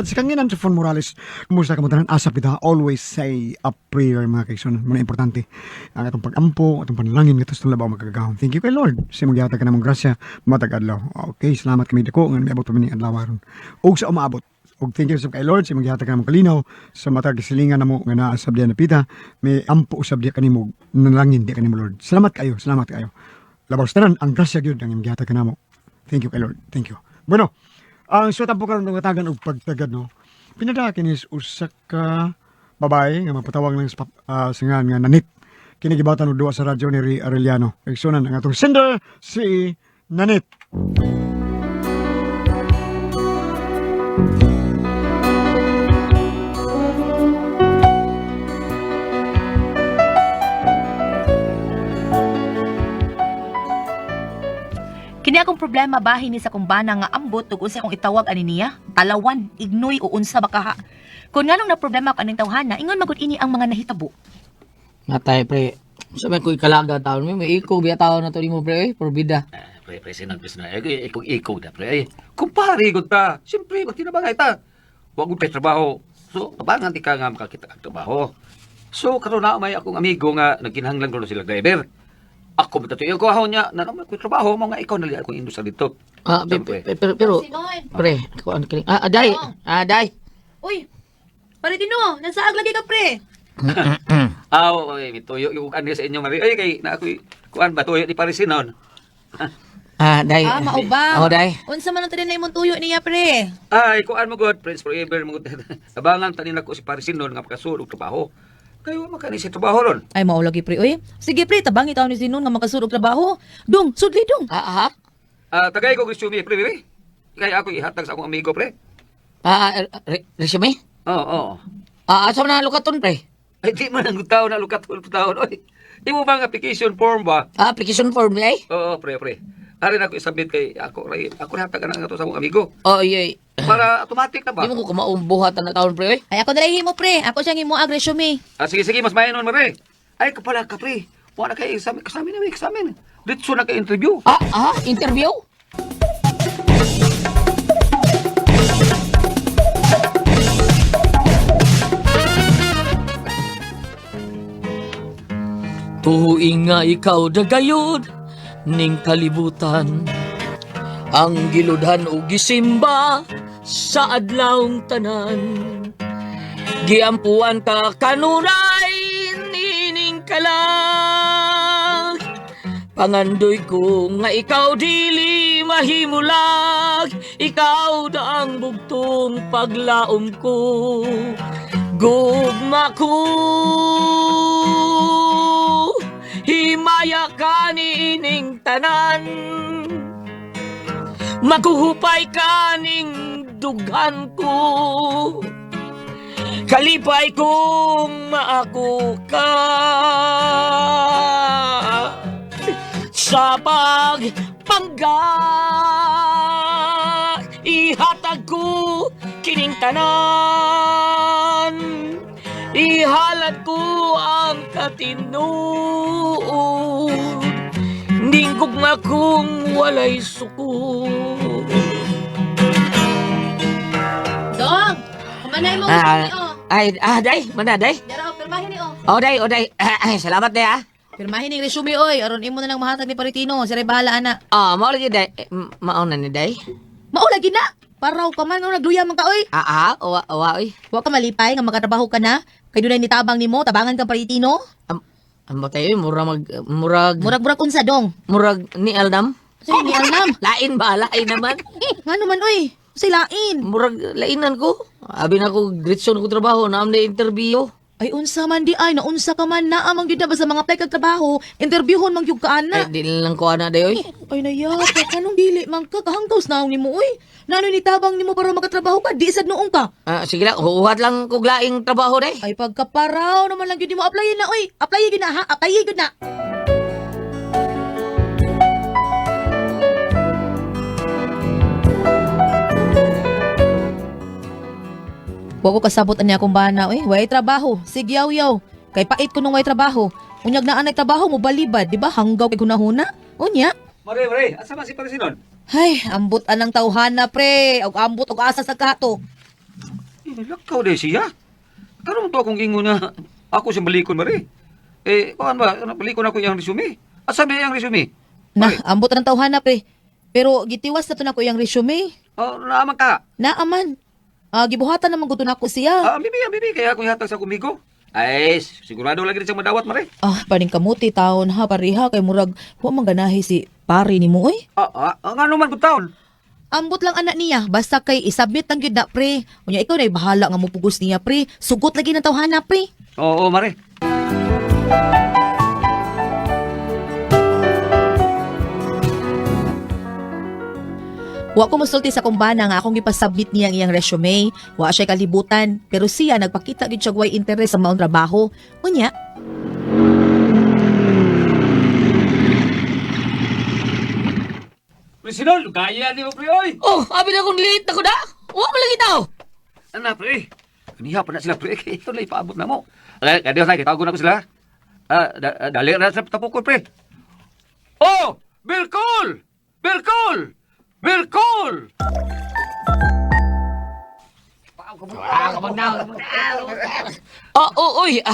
Sa kanginan sa Fon Morales, kumusta ka mo tanan? Asa pita, always say a prayer mga kaigsunan. Muna importante ang atong pag-ampo, atong panalangin ngadto sa labaw makagagahom. Thank you kay Lord. Sa imong gihatag ka namong grasya matag adlaw. Okay, salamat kami dako nga miabot pa mi ning adlaw aron. Ug sa umaabot. Ug thank you sa kay Lord sa imong gihatag ka namong kalinaw sa matag silingan namo nga naa sa diya napita, may ampo usab diya kanimo nanalangin diya kanimo Lord. Salamat kayo, salamat kayo. Labaw sa tanan ang grasya gyud ang imong gihatag kanamo. Thank you kay Lord. Thank you. Bueno, ang suwat po karon ng tagan og pagtagad no. Pinadala kini is usa ka babae nga mapatawag lang sa sa ngan nga Nanit. Kini gibatan og duwa sa radyo ni Ray Arellano. Igsunan ang atong sender si Nanit. Kini akong problema bahin ni sa kong bana nga ambot ug unsa akong itawag ani niya? Talawan, ignoy o unsa ba kaha. Kung nganong na problema ko aning tawhana, ingon magud ini ang mga nahitabo. Natay pre. Sa may ko ikalaga taon may iko biya taon na to nimo pre, eh, porbida. Ah, pre, pre, sinan, pre, sinan. Ay, ikaw, ikaw na, pre. Ay, kumpare, gud ta. Siyempre, magtinabangay ta. Huwag gud kay trabaho. So, tabangan di ka nga makakita kag trabaho. So, karon na may akong amigo nga nagkinahanglan ko sila driver. Ako ba ko ahon niya na naman ko trabaho mo nga ikaw na akong indusa dito. Ah, Siyempre. pero Sinon. pre, ako ano kining. Ah, aday. Ah, day. Uy, Paritino, nasaag lagi ka pre. Ah, oy, mituyo yung ano sa inyo mari. Ay kay na ako'y kuan ba tuyo ni Parisinon. Ah, day. Ah, mao ba? Oh, day. Unsa man ang tanan na imong tuyo niya pre? Ay, kuan mo god, friends forever mo god. Tabangan tanin ako si Parisinon nga makasulog trabaho. Kayo makani si trabaho ron. Ay mao lagi pre uy. Sige pre, tabangi taon ni Sinon nga makasulog trabaho. Dong, sudli dong. Ah, ah. Ah, tagay ko resume pre, pre. Kaya ako ihatag sa akong amigo pre. Ah, resume? Oo, oo. Ah, asa man na lukaton pre? Ay di man ang tao na lukaton taon oy. Imo bang application form ba? Ah, application form ay. Oo, pre, pre. Ari na ako isabit kay ako ray ako hatag na nga to sa akong amigo. Oh, iyoy. Para automatic na ba? Di mo ko kamaong buhatan na taon pre, oy. Ay ako dali himo pre. Ako siyang himo ag resume. Ah, sige, sige, mas mayon mare. Ay, kapala ka, pre. Wala kay exam, examin na, examin. Ditso na kay interview. Ah, ah, interview? Tuing nga ikaw dagayod ning kalibutan. Ang giludhan o gisimba sa adlawng tanan. Giampuan ka kanunay nining kalag. Pangandoy ko nga ikaw dili mahimulag. Ikaw da ang bugtong paglaom ko. Gugma ko. Himaya ka niining tanan. Maguhupay ka ning dughan ko. Kalipay kong maako ka sa pagpangga. Ihatag ko kining tanan. Ihalat ko ang katinuod. Ninggog nga kung walay sukod. Dong, kumanay mo Ah, resume oh. ay, ah, day, mana, day. Dara, pirmahin ni oh. Oh, day, oh, day. Ah, ay, salamat, day, ah. Pirmahin ni resume oy, aron imo na lang mahatag ni Paritino. Siya bahala ana. Ah, mao lagi, day. Eh, mao na ni, day. Mao lagi na. Paraw ka man, no, nagluya man ka oy. Ah, ah, owa, owa, oy. Wa ka malipay nga makatrabaho ka na. Kay dunay nitabang nimo, tabangan ka Paritino. Am, ambot tayo, mura mag, murag, Murag-murag unsa dong. murag ni Aldam. Sa ni Alnam. Lain ba? Lain naman. Ngano man oy? Unsay lain? Murag, lainan ko. Abi na ko, gritson ko trabaho, naam na interview. Ay unsa man di ay naunsa ka man naa man gyud na ba sa mga apply kag trabaho, interviewhon man gyud ka Ay, ana. di na lang ko ana, day, oy. Ay naya, pa kanong dili man ka kahanggaws naong nimo oy. Nanoy nitabang nimo para makatrabaho ka, di sad noong ka. Ah, sige lang, huuhat lang kog laing trabaho, day. Ay pagkaparaw naman lang gyud nimo applyin na oy. Apply gyud na ha, apply gyud na. Wa ko kasabot ani akong bana oy, way trabaho, sigyaw-yaw. Kay pait ko nung way trabaho. Unyag na anay trabaho mo balibad, di ba? Hanggaw kay hunahuna. Unya. Mare, mare, asa man si Parisinon? Ay, ambot anang tawhana pre, og ambot og asa sa kato. Eh, lakaw de siya. Karon to akong ingon nga ako siyang balikon mare. Eh, kuan ba, ano, balikon ako iyang resume. Asa ba iyang resume? Na, Mare, ambot na ng tawhana pre. Pero gitiwas na to nako iyang resume. oh, naaman ka. Naaman. Ah, gibuhatan naman gud to nako siya. Ah, bibi, ah, bibi, kaya ako ihatag sa kumigo. Ay, sigurado lagi rin siyang madawat, mare. Ah, paning kamuti taon ha pareha kay murag wa man ganahi si pare nimo oy. Ngano man gud taon? Ambot lang anak niya, basta kay isubmit lang gyud na pre. Unya ikaw na bahala nga mopugos niya pre. Sugot lagi ng tawhana pre. Oo, mare. Wa ko mosulti sa kumbana nga akong gipasubmit niya ang iyang resume. Wa siya kalibutan, pero siya nagpakita gyud siya way interes sa maong trabaho. Unya, Presidol, kaya ni mo, pre, oy. Oh, abi na kong late na ko na. Wa man lagi tao. Ana, pre. Kaniya pa na sila, pre. Kaya ito na ipaabot na mo. Ay, kaya na, kitawagon ako sila. Dali na sila tapukon, pre. Oh! Birkol! Birkol! Birkol! Oh, oh, uy.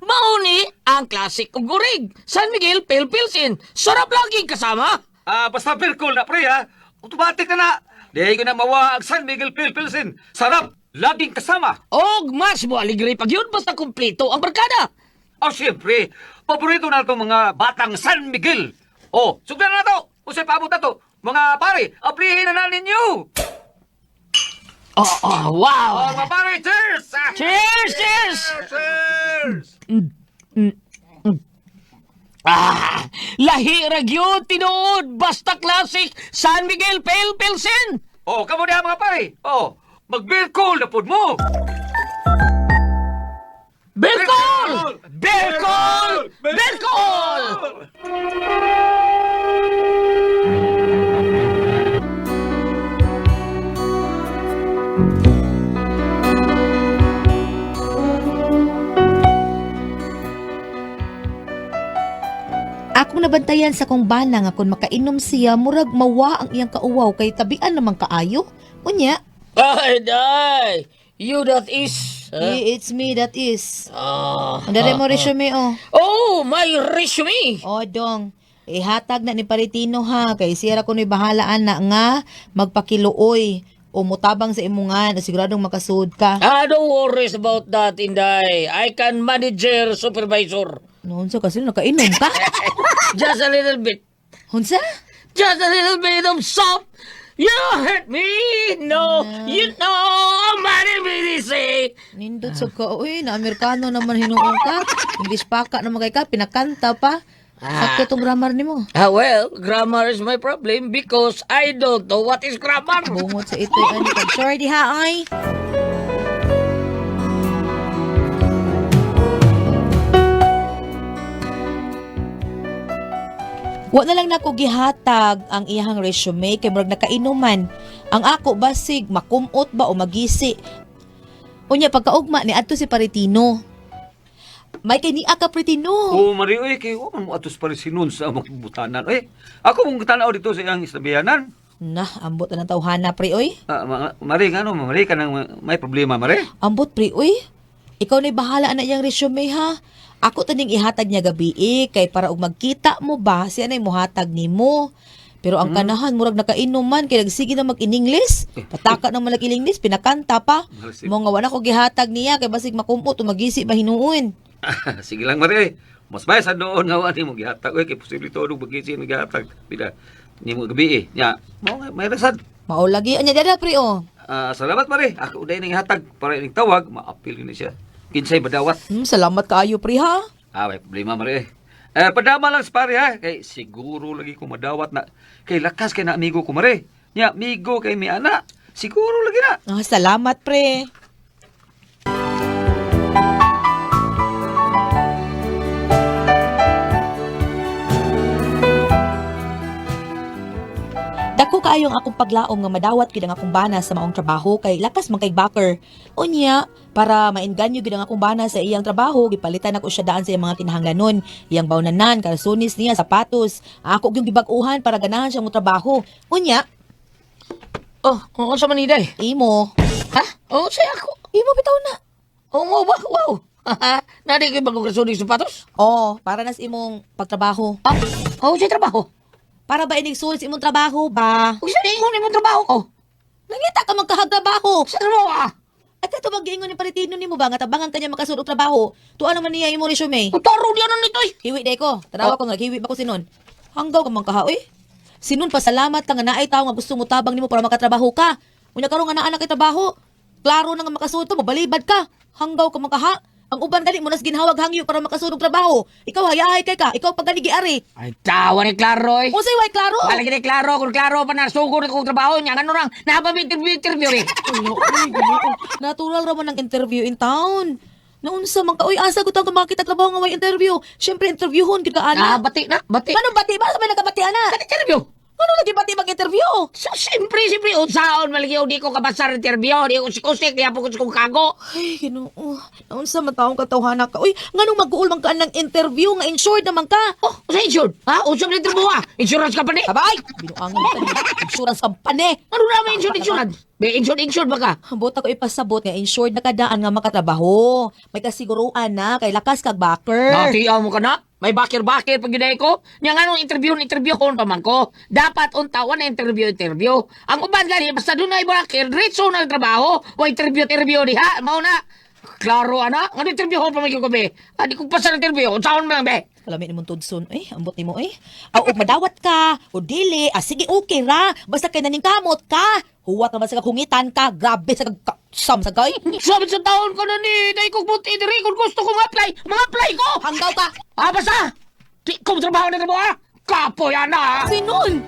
Mauni ang classic ug gurig. San Miguel Pale Pilsen. Sarap laging kasama. Ah, basta Birkol na, pre, ha? Automatic na na. Di ko na mawa ang San Miguel Pilsen. Sarap! Laging kasama. Og mas mo aligre pag yun basta kumpleto ang barkada. Oh, siyempre, paborito na itong mga batang San Miguel. Oh, sugdan na to. Usay paabot na to. Mga pare, aplihin na na ninyo. Oh, oh, wow. Oh, mga pare, cheers! Ah, Cheers, cheers. Cheers! Ah, lahi ra gyud tinuod basta classic San Miguel Pale Pilsen. Oh, kamo na mga pare. Oh, mag-beer cool na pud mo. Berkol! Berkol! Berkol! akong nabantayan sa kong bana nga kung makainom siya murag mawa ang iyang kauwaw kay tabian naman kaayo. Unya, Ay, day! You that is... eh, it's me that is. Ah. Ang dali mo resume oh. Oh, my resume! O dong, ihatag na ni Paritino ha kay siya ra kuno'y bahalaan na nga magpakiluoy o mutabang sa imungan siguradong makasuod ka. Ah, don't worries about that, Inday. I can manager, supervisor. Noon sa kasi nakainom ka. Just a little bit. Unsa? Just a little bit of soap. You hurt me. No, you know, I'm say. Nindot sa ka, uy, na Amerikano naman hinuon ka. English pa ka naman kay ka, pinakanta pa. Sakto tong grammar nimo. Ah, well, grammar is my problem because I don't know what is grammar. Bungot sa ito ano kag sorry diha ay. Wa na lang nako gihatag ang iyahang resume kay murag nakainuman. Ang ako basig makumot ba o magisi. Unya pagkaugma ni adto si Paritino. May kay niya ka Paritino. Oh, mari, oy, kay wa man mo atos pare sinon sa among butanan. Oy, ako mong tanaw dito sa iyang istoryanan. Nah, ambot na ng tawhana pre oy. Ah, mari ngano, mari ka nang may problema, mari. Ambot pre, uy. Ikaw na'y bahala na iyang resume ha. Ako taning ihatag niya gabi eh, kay para og magkita mo ba, siya na'y muhatag nimo. Pero ang kanahan, murag nakainom man, kay nagsige na mag-iningles. Pataka na man nag-iningles, pinakanta pa. Malasip. Mo nga wala ko gihatag niya, kay basig makumot o magisi ba hinuon. Sige lang, mari. Mas may sa doon nga wa nimo gihatag. Oy, kay posible to og bagisi mo gihatag. Pila nimo gabi eh. Nya, mo nga may rasad. Mao lagi, anya dada pre oh. Ah, salamat mare. Ako day ning hatag para ining tawag, maapil ni siya. Kinsay badawat. Salamat kaayo pre ha. Ah, may problema mare. Eh, padama lang sa pare ha. Kay siguro lagi ko madawat na kay lakas kay na amigo ko mare. Nya, amigo kay mi ana. Siguro lagi na. Ah, salamat pre. Dako kaayo ang akong paglaom nga madawat gid ang akong bana sa maong trabaho kay lakas man kay backer. Unya, para maengganyo gid ang akong bana sa iyang trabaho, gipalitan ako siya daan sa iyang mga kinahanglanon, iyang bawnanan, kalsones niya, sapatos. Ako gyud gibag-uhan para ganahan siya mo trabaho. Unya, Oh, unsa man ni Day? imo. Ha? Oh, say ako. Imo bitaw na. Oh, mo ba? Wow. Nari ko yung bagong rasuning sapatos? Oo, para nas imong pagtrabaho. Ah, oh, sa trabaho. Para ba inig-sulod sa imong trabaho ba? Kung saan ingon imong trabaho ko? Nangita ka magkahagtrabaho. Sa trabaho ah. At ito mag-iingon ni paritino nimo ba nga tabangan kanya makasulod og trabaho. Tuwa naman niya imong resume. Utaro diyan na nito eh. Hiwi day ko. Tanawa ko nga hiwi ba ko sinon. Hanggaw ka man kaha oy. Sinon pasalamat ka nga naay tawo nga gusto mo tabang nimo para makatrabaho ka. Unya karon nga naa na kay trabaho. Klaro na nga makasulod to, mabalibad ka. Hanggaw ka man kaha. Ang uban gani mo nas ginhawag hangyo para makasulod og trabaho. Ikaw hayahay kay ka, ikaw pa gani giari. Ay, tawa ni Klaro eh. Unsay way klaro? Malagi ni Klaro, kung Klaro pa nasugod akong trabaho niya, ano lang, napag-interview, interview eh. Ulo, uy, ginoo. Natural ra man ang interview in town. Naunsa man ka, uy, asa ko tang makita trabaho nga way interview. Syempre interviewhon gid ka Ah, ana. bati na, bati. Anong bati ba? Sa may nagkabati ana? Kan interview? Ano lagi bati mag-interview? So, siyempre, siyempre, unsaon malagi di ko kabasar interview, di ko sikusik, di ako kung kago. Ay, Ginoo. Naunsa man taong katawhana ka. Uy, nganong mag-uul man ka ng interview nga insured naman ka? Oh, sa insured? Ha? Unsa man interview ah? Insurance company? Abay, binuangan ka ni insurance company. Ano na may insured, insurance? May insured, insured ba ka? Ambot ako ipasabot nga insured na kadaan nga makatrabaho. May kasiguruan na kay lakas kag backer. Natiyaw mo ka na? May bakir-bakir pag ginay ko? Nya nga nung interview, interview ko pa man ko. Dapat untawan na interview, interview. Ang uban gani, basta doon ay bakir, diretso na ang trabaho. O interview, interview diha. Mao na. Klaro, ana. Ano interview ko pa man ko, be? Ah, di ko pa sa interview. Unsaon man lang, be? Kalami ni mong tudson. Eh, ambot nimo eh. Aw, og madawat ka, o dili, ah, sige, okay ra. Basta kay naningkamot ka. Huwat naman sa kakungitan ka. Grabe sa kag sam sa kay. Sabi sa taon ko na ni, dahil kong buti diri, kung gusto kong apply, mga-apply ko! Hanggaw ka. Ah, basta! Di ko trabaho na trabaho, ah! Kapoy, ana! Sinon!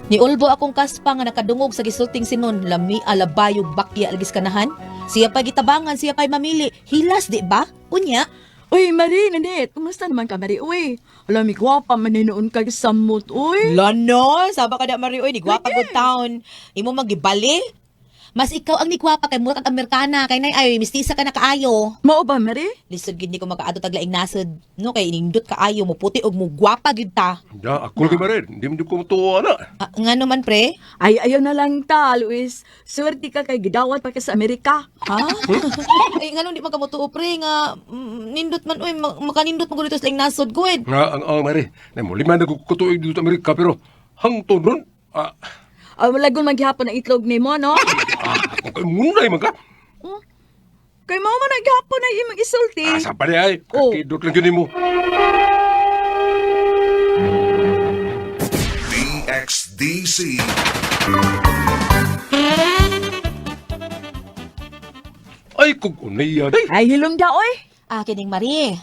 Niulbo akong kaspa nga nakadungog sa gisulting sinon, lami alabayo bakya lagis kanahan. Siya pa gitabangan, siya pa'y mamili. Hilas di ba? Unya, Uy, Marie, Nanette, kumusta naman ka, Marie? Uy, alam, gwapa man ni noon kag samot, uy. Lano, saba ka na Marie, oy, ni gwapa good town. Imo magibali. Mas ikaw ang nigwapa kay mura kag Amerikana kay nay ay mistisa ka na kaayo. Mao ba, Marie? Lisod gid ni ko makaadto tag laing nasod. No kay nindot kaayo mo puti og mo gwapa gid ta. Ya, ako lagi marin. Hindi mo ko matuwa na. Ah, ngano man pre? Ay, ayaw na lang ta, Luis. Swerte ka kay gidawat pa ka sa Amerika. Ha? Ay ngano di man ka motuo pre nga nindot man oy makanindot man gud dito sa laing nasod gud. Nga, ang mari. Na mo, lima na kukutuig dito sa Amerika, pero hangtod nun, ah, Ah, wala gun maghihapon ang itlog nimo, no? ah, ako kay munay man ka. Kay mao man naghihapon ang imong isulti. Ah, sa pa ay, Oh. kakidot lang yun mo. DXDC. Ay, kung unay day. Ay, hilom da, oy. Ah, kining Marie.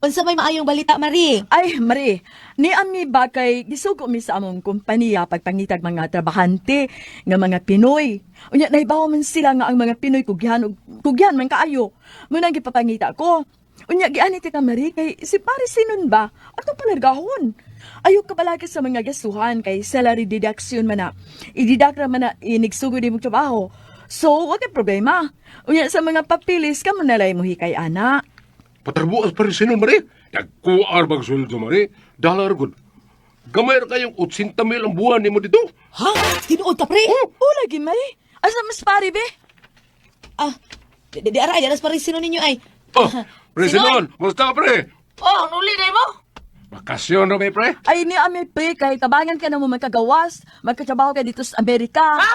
Unsa may maayong balita Marie? Ay, Marie, ni ami ba kay gisugo mi sa among kompanya pagpangitag mga trabahante nga mga Pinoy. Unya nahibaw man sila nga ang mga Pinoy kugyan og kugyan man kaayo. Munang gipapangita ko. Unya giani ti ka Marie kay si pare sinon ba? Ato palargahon. Ayo ka balaki sa mga gastuhan kay salary deduction man na. I-deduct ra man na inigsugod imong trabaho. So, wa kay problema. Unya sa mga papilis ka man nalay mo hikay ana. Patarbuas pa rin sinon, mari. Nagkuar bang sweldo, mari. Dollar good. Gamay ra kayong 80 mil ang buwan ni mo dito. Ha? Tinuod ka pre? Oh, lagi Marie. Asa mas pare be? Ah, di, di aray, di aras pa rin sinon ninyo ay. Oh, pre Sinon, musta ka, pre? Oh, nuli na mo? Bakasyon na may pre. Ay ni ami pre kay tabangan ka na mo magkagawas, magkatrabaho ka dito sa Amerika. Ha?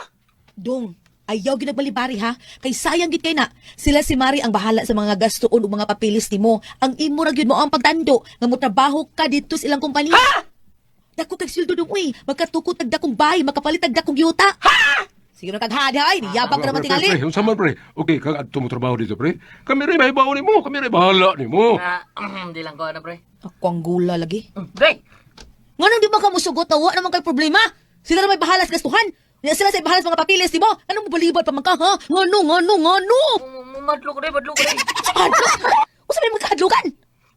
Dong, ayaw ginagbalibari ha. Kay sayang gid kay na. Sila si Mari ang bahala sa mga gastuon ug mga papilis nimo. Ang imo ra gyud mo ang pagtando nga motrabaho ka dito sa ilang kompanya. Ha? Dako kag sweldo dong uy, magkatukot tag dakong bay, makapalit tag dakong yuta. Ha? Sige na kag hadi ay, niyabang ka naman Pre, tingali. Pre, unsa man, pre? Okay, kag adto mo trabaho dito, pre. Kami rin mahibaw nimo, kami rin bahala nimo. Ah, di lang ko ano, pre. Ako ang gula lagi. Pre, Nganong di ba ka musugot na wa naman kay problema? Sila na may bahala sa gastuhan. Nya sila sa bahala sa mga papilis nimo. Anong mobalibad pa man ka ha? Ngano ngano ngano? madlo ko rin, madlo ko rin. Hadlok. Usa may magkahadlokan?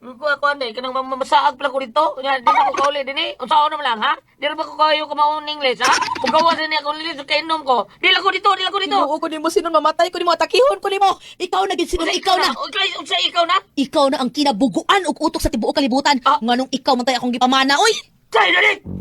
Ko ako ano eh, kanang mamasaag pala ko dito. Nya, di na ko kauli din eh. Unsaon naman lang, ha? Di na ba ko kayo kumaon English, ha? Kung gawa din ako English, kay inom ko. Di lang ko dito, di lang ko dito. Ginoo ko nimo sinon mamatay ko nimo atakihon ko nimo. Ikaw na gid sinon ikaw na. Unsa ikaw na? Ikaw na ang kinabuguan og utok sa tibuok kalibutan. Ah. Nganong ikaw man tay akong gipamana oy. Say na!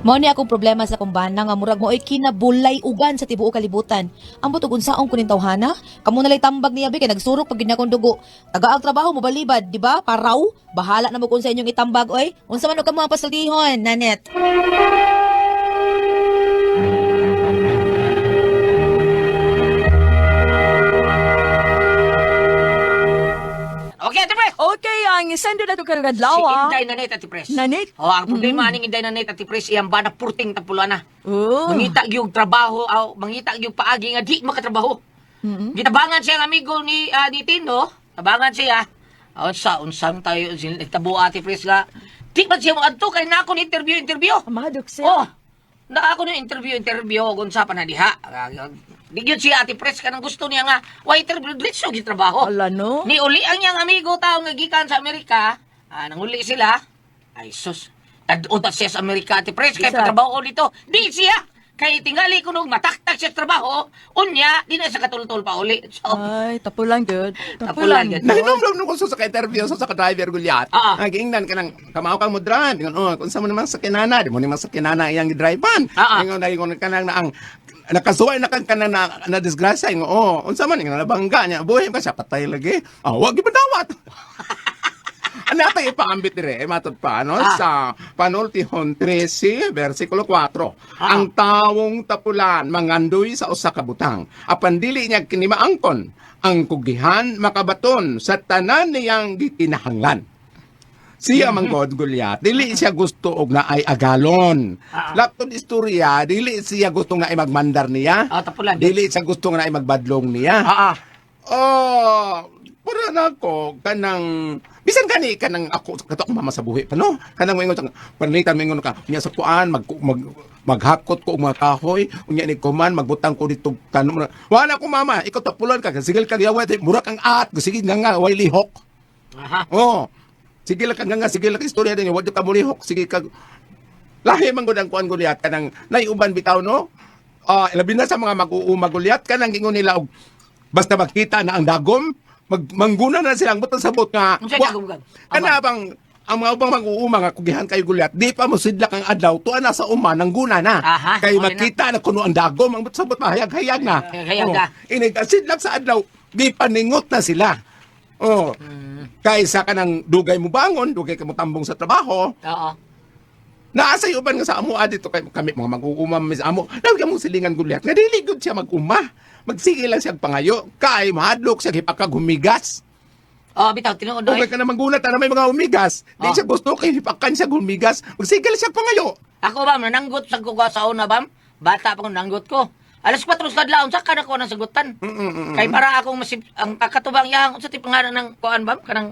Mao ni akong problema sa kumbana nga murag mo'y kinabulay ugan sa tibuok kalibutan. Ambot og unsaon ko ning tawhana? Kamo nalay tambag niya bi kay nagsurok pag gid akong dugo. Taga ang trabaho mo balibad, di ba? Paraw. Bahala na mo kung sa inyong itambag oy. Unsa man og kamo ang pasultihon, Nanet? Okay, Ate Pres. Okay, ang sendo na to karong adlaw. Si ah. Inday Nanette, Ate Pres. Nanette? Oh, ang problema aning Inday Nanette, Ate Pres, iyang bana purting tapulan na. Oh. Mangita gyud trabaho, aw, mangita gyud paagi nga di makatrabaho. Gitabangan siya ang amigo ni Tino. Tabangan siya. Aw, sa unsang tayo nagtabo Ate Pres nga. Di man siya moadto kay na ako ni interview interview. Mahadok siya. Oh. Na ako ni interview interview kung sa pa na diha. Di gyud siya Ate Pres kanang gusto niya nga wa interview diretso gyud trabaho. Ala no. Ni uli ang niyang amigo tao nga gikan sa Amerika, nanguli sila. Ay sus, tad-o ta siya sa Amerika Ate Pres kay Isa. patrabaho dito. Di siya kay tingali ko nung mataktak siya sa trabaho, unya di na siya katultol pa uli. So, Ay, tapulang good. Tapulang, good. Nahinomdom nung ko sa ka-interview sa ka-driver gulyat. Ah. Ang giingnan ka ng kamao kang mudran. Ingon, oh, kung sa mo naman sa kinana, di mo naman sa kinana iyang gidrivean. Ah, ah. Ingon na ingon ka nang na ang nakasuway na kang kana na disgrasya ingon, oh, unsa man ingon nabangga niya. Buhi ka siya patay lagi. Ah, wag gibadawat. Ano ata ipaambit dire, eh, matod pa, no? Ah. Sa Panultihon 13, versikulo 4. Ah. Ang tawong tapulan, mangandoy sa usa ka butang. Apan dili niya kinimaangkon, ang kugihan makabaton sa tanan niyang gikinahanglan. Siya man God Goliath, dili siya gusto og naay agalon. Ah. Laptop istorya, dili siya gusto nga ay magmandar niya. Ah, tapulan. Dili siya gusto nga ay magbadlong niya. ah, ah. Oh, pura na ako kanang bisan kani kanang ako kato akong mama sa buhi pa no. Kanang moingon sa panalitan moingon ka unya sa kuan mag, mag maghakot ko og mga kahoy unya ni kuman magbutang ko dito tanom. Wala ko mama, ikaw tapulan ka sigil ka yawa mura kang at sige nga nga way lihok. Aha. Oh. Sige lang ka nga nga sige lang ka istorya din wa ka mulihok sige ka lahi man gud ang kuan gulyat kanang naiuban bitaw no. Ah, labi na sa mga mag-uuma gulyat kanang gingon nila og basta makita na ang dagom mangguna na silang butang sabot nga Unsay dagom gag? kana bang ang mga ubang mag-uuma nga kugihan kayo gulyat di pa mo sidlak ang adlaw tuwa na sa uma nangguna na Aha, kay okay na. makita na kuno ang dagom ang butang sabot mahayag-hayag na. Hayag-hayag Oh, na. inig sidlak sa adlaw di paningot na sila. Oh. Kaysa ka ng dugay mo bangon, dugay ka mo tambong sa trabaho, Oo. Naasa yung uban nga sa amo dito kay kami mga mag-uuma mi sa amo. Lagi mong silingan gulyat. Nga dili gud siya mag-uma. Magsige lang siya pangayo. Kay mahadlok siya hipakag humigas. Oh, bitaw tinuod oy. Okay ka na manggulat na may mga humigas. Di Ah. siya gusto kay hipakan siya humigas. Magsige lang siya pangayo. Ako ba nananggot sa kuga sa una bam? Bata pa ko nanggot ko. Alas 4 sa kadlawon sa kana ko nang sagutan. Kay para akong masip ang kakatubang yang unsa ti pangalan ng kuan bam kanang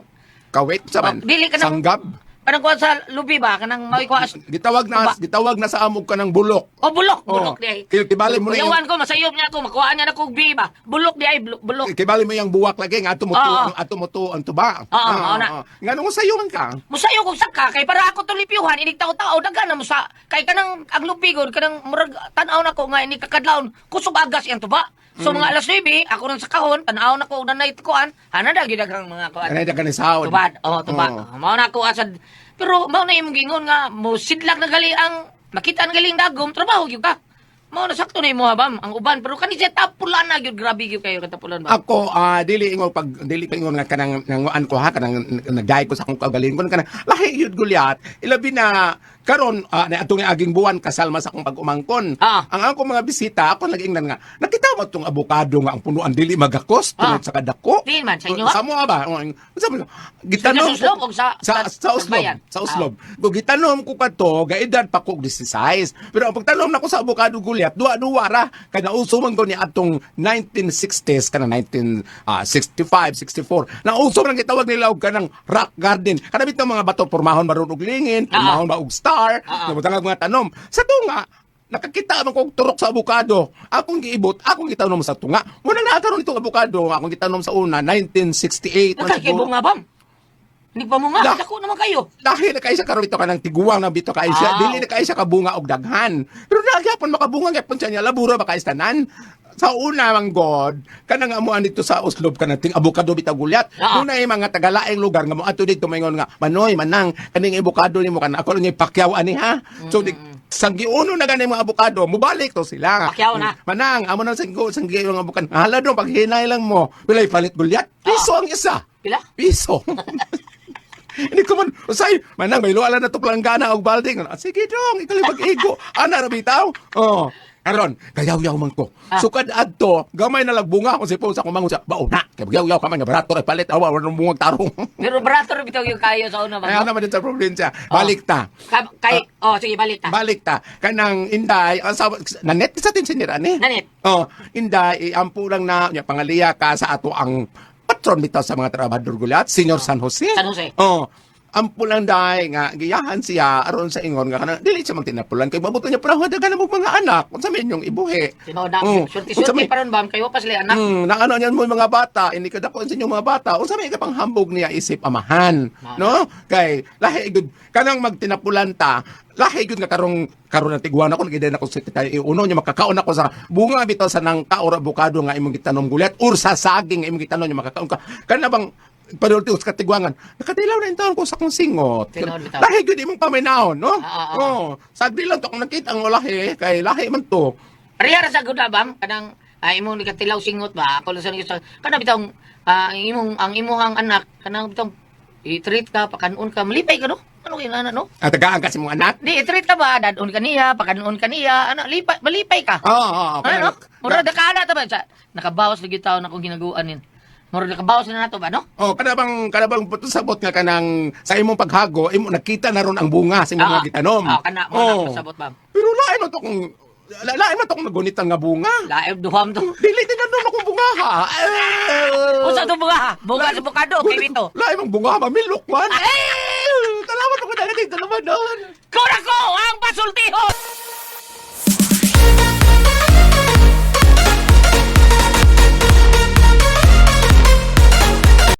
Kawit sa man. Oh, dili ka na- Sanggab. Kanang kuan sa lubi ba kanang may kuan. Gitawag na Ba- gitawag na sa amog ka ng bulok. Oh, bulok, Oh. bulok di ay. Kibali mo na yung- Kuyawan ko masayop niya ako, makuha niya na ko og B ba. Bulok di ay, bulok. Bulok. Kibali mo yung buwak lagi nga ato mo to Oo. ato mo to ang tuba. Oo, mao na. Ngano sayo man ka? Musayo kog saka kay para ako tulipyuhan inig tao-tao daghan na musa kay kanang ang lubi gud kanang murag tan-aw nako nga inig kakadlawon kusog agas iyang tuba. So mga alas 9 ako nang sa kahon tan-aw nako og nanay kuan ana na gyud ang mga kuan. Kanay dagan ni sahod. Tuba, oh tuba. Oo. Mao na ako asad. Pero mao na imong gingon nga mo sidlak na gali ang makita na galing dagom trabaho gyud ka. Mao na sakto na imo ha, bam ang uban pero kani siya tapulan na gyud grabe gyud kayo katapulan ba. Ako dili ingon pag dili pa ingon nga kanang nanguan ko ha kanang nagdai ko sa akong kaugalingon kanang lahi yun gulyat ilabi na karon na atong aging buwan kasal man sa akong pag-umangkon. Ah. Ang akong mga bisita ako nag-ingnan nga nakita mo tong abokado nga ang punuan dili magakos tungod sa kadako. Diin man, sa inyo, ha? Sa mo ba? Oh, sa mo. Gitanom Sa Oslob o sa- sa, sa- sa Oslob, bayan? sa Oslob. Kung gitanom ko kato, gaedad pa ko og 16. Pero ang pagtanom nako sa abokado gulyat, duwa-duwa ra kay nauso man ko ni atong 1960s kana 1965, 64. Nauso man ang gitawag nila og kanang rock garden. Kana bitaw mga bato pormahon maron og lingin, pormahon ba og star, uh mga tanom. Sa tunga, nakakita man ko og turok sa abokado. Akong giibot, akong gitanom sa tunga. Muna na karon itong abokado, akong gitanom sa una 1968 man siguro. Nakakibong nga bam. Hindi pa mo nga, dako naman kayo. Lahi na kayo sa karon ito kanang tiguang na bito kayo siya. Ah, Dili na kayo siya kabunga og daghan. Pero nagyapon makabunga gyapon siya niya labura ba kayo tanan. Sa una mang God, kanang amuan dito sa Oslob kanang ting abukado bitaw gulyat. Dunay mga tagalaing lugar nga moadto dito maingon nga manoy manang kaning abukado nimo kana ako lang ipakyaw ani ha. So di, sanggiuno na gani mga abukado, mubalik to sila. Pakyaw na. Manang amo nang sanggo sanggiuno ang abukado. Hala dong paghinay lang mo. Pilay palit gulyat. Piso ang isa. Pila? Piso. Hindi ko man, usay, manang, may luala na to planggana og balde. Ah, sige dong, ikaw yung pag-igo. Ana, rabitaw. Oh. Karon, gayaw-yaw man ko. Sukad adto, gamay na lagbunga ako si sa kumang sa bauna. Kay gayaw-yaw ka man nga barato ra palit awa wala bungag tarong. Pero barato rin bitaw yung kayo sa una Ay, ba? ano naman din sa probinsya. Balik ta. Kay, oh, sige, balik ta. Balik ta. Kanang Inday, ang sawa, nanet sa tin sinira ni. Nanet. Oh, Inday, iampo lang na nya pangaliya ka sa ato ang patron bitaw sa mga trabador gulat, Senior San Jose. San Jose. Oh. Ampo lang day nga giyahan siya aron sa ingon nga kanang dili siya magtinapulan kay mabuto niya panahon daghan mo mga anak unsa may inyong ibuhi. Tinuod na. Oh, unsa Sulti-sulti may- pa ron ba? Kayo pa sila anak. Na ano niyan mo yung mga bata, hindi ka dako sa inyong mga bata. Unsa may ikapanghambog niya isip amahan, no? Kay lahi gud kanang magtinapulan ta, lahi gud nga karong karon na tiguan ako nagiday ako sa tayo uno niya makakaon ako sa bunga bitaw sa nangka or abukado nga imong gitanom gulat or sa saging nga imong gitanom niya makakaon ka. Kana bang padulti sa katiguangan, nakatilaw na intaon ko sa akong singot. Tinuod bitaw. Lahi gud imong paminahon, no? Ah, ah, ah. Oh, sagdi lang to kung nakita ang lahi kay lahi man to. Ariya ra sa gud bam kanang imong nikatilaw singot ba ako lang sa sa kanang bitong imong ang imuhang anak kanang bitong i-treat ka pakanon ka malipay ka no ano kay ana no At tagaan ka sa imong anak. di i-treat ka ba dadon ka niya pakanon ka niya ano lipay malipay ka. Oo, oo, oo. Ano mura da ka ta ba sa nakabawas lagi taon akong ginaguan nin mura nakabawas na nato ba no. Oh, kada bang sabot nga kanang sa imong paghago, imo nakita na ron ang bunga sa imong mga gitanom. Ah, kana mo na pasabot bam. Pero lain mo to kung lain mo to kung nagunitan nga bunga. Laib duham to. Dili tinanong akong bunga ha. Eh, Unsa to bunga? Bunga sa bukado kay bito. Lain mong bunga, mamilok man. Eh, talawan ako dahil dito naman doon. Kura ko ang pasulti.